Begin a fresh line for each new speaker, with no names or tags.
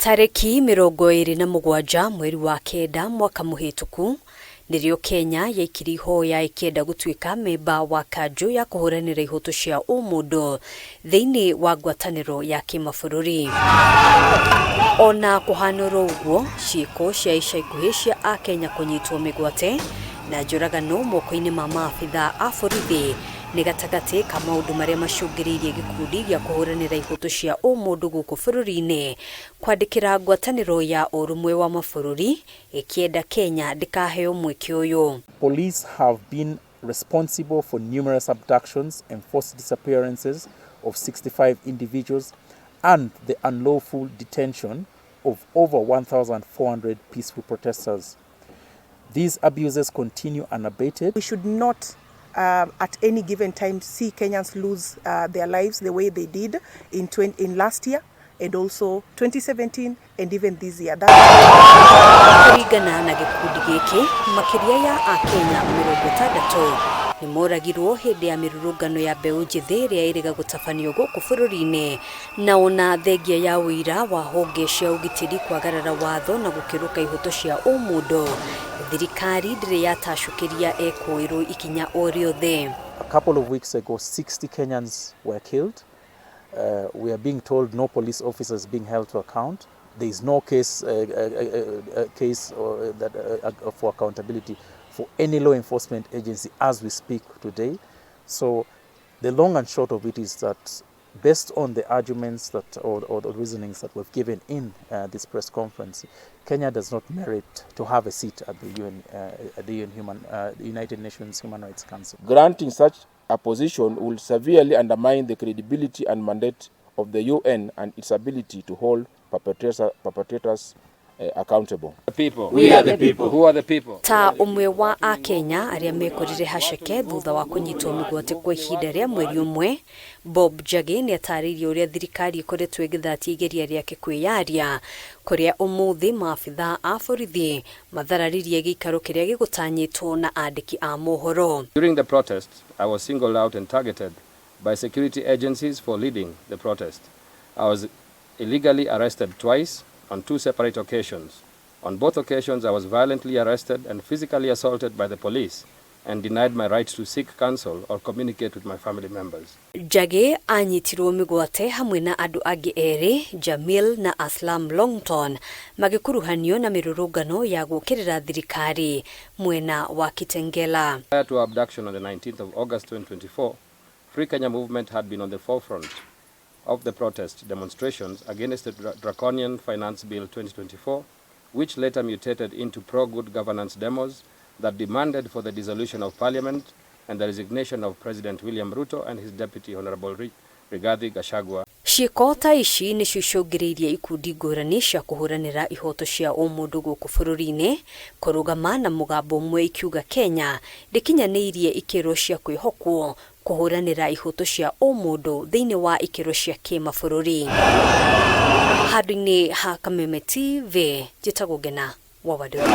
Tarĩki 27 mweri wa kenda mwaka mũhĩtũku nĩrĩo Kenya yaikirie ihoya ĩkĩenda gũtuĩka memba wa kanjũ ya kũhũranĩra ihoto cia ũmũndũ thĩinĩ wa ngwatanĩro ya kĩmabũrũri. Ona kũhana oro ũguo, ciĩko cia ica ikuhĩ cia akenya kũnyitwo mĩgwate na njũragano moko-inĩ ma maabitha a borithi nĩ gatagatĩ ka maũndũ marĩa macũngĩrĩirie gĩkundi gĩa kũhũranĩra ihoto cia ũmũndũ gũkũ bũrũri-inĩ kwandĩkĩra ngwatanĩro ya ũrũmwe wa mabũrũri ĩkĩenda Kenya ndĩkaheo mweke ũyũ.
Police have been responsible for numerous abductions and forced disappearances of 65 individuals and the unlawful detention of over 1,400 peaceful protesters. These abuses continue unabated.
We should not at any given time see Kenyans lose their lives the way they did in last year and also 2017 and even this year. That
Kũringana na gĩkundi gĩkĩ, makĩria ya akenya 60 nĩ moragirwo hĩndĩ ya mĩrũrũngano ya mbeũ njĩthĩ ĩrĩa ĩrĩga gũtabanio gũkũ bũrũri-inĩ, na ona thengia ya ũira wa honge cia ũgitĩri kwagarara watho na gũkĩrũka ihoto cia ũmũndũ, thirikari ndĩrĩ yatacũkĩria ekũĩrwo ikinya o rĩothe.
A couple of weeks ago, 60 Kenyans were killed. We are being told no police officer is being held to account. There is no case for accountability for any law enforcement agency as we speak today. So the long and short of it is that, based on the arguments that or the reasonings that we've given in this press conference, Kenya does not merit to have a seat at the UN, at the UN Human, the United Nations Human Rights Council.
Granting such a position will severely undermine the credibility and mandate of the UN and its ability to hold perpetrators accountable.
People. We are the people. Who are the people?
Ta ũmwe wa akenya arĩa mekorire haceke thutha wa kũnyitwo mĩgwate kwa ihinda rĩa mweri ũmwe, Bob Njagi nĩ atarĩirie ũrĩa thirikari ĩkoretwo ĩgĩthatia igeria rĩake kwĩyaria, kũrĩa ũmũthĩ maabitha a borithi mathararirie gĩikaro kĩrĩa gĩgũtanyĩtwo na andĩki a mohoro.
During the protest, I was singled out and targeted by security agencies for leading the protest. I was illegally arrested twice on two separate occasions. On both occasions, I was violently arrested and physically assaulted by the police and denied my right to seek counsel or communicate with my family members.
Njagi anyitirwo mĩgwate hamwe na andũ angĩ erĩ, Jamil na Aslam Longton, magĩkuruhanio na mĩrũrũngano ya gũũkĩrĩra thirikari mwena wa Kitengela.
Prior to our abduction on the 19th of August 2024, Free Kenya Movement had been on the forefront of the protest demonstrations against the Draconian Finance Bill 2024, which later mutated into pro-good governance demos that demanded for the dissolution of parliament and the resignation of President William Ruto and his deputy, Honorable Rigathi Gachagua.
Ciĩko ta ici nĩcio icũngĩrĩirie ikundi ngũrani cia kũhũranĩra ihoto cia ũmũndũ gũkũ bũrũri-inĩ kũrũgama na mũgambo ũmwe ikiuga Kenya ndĩkinyanĩirie ikĩro cia kwĩhokwo kũhũranĩra ihoto cia ũmũndũ thĩinĩ wa ikĩro cia kĩmabũrũri. Handũ-inĩ ha Kameme TV, njĩtagwo Ngena wa Wandũri.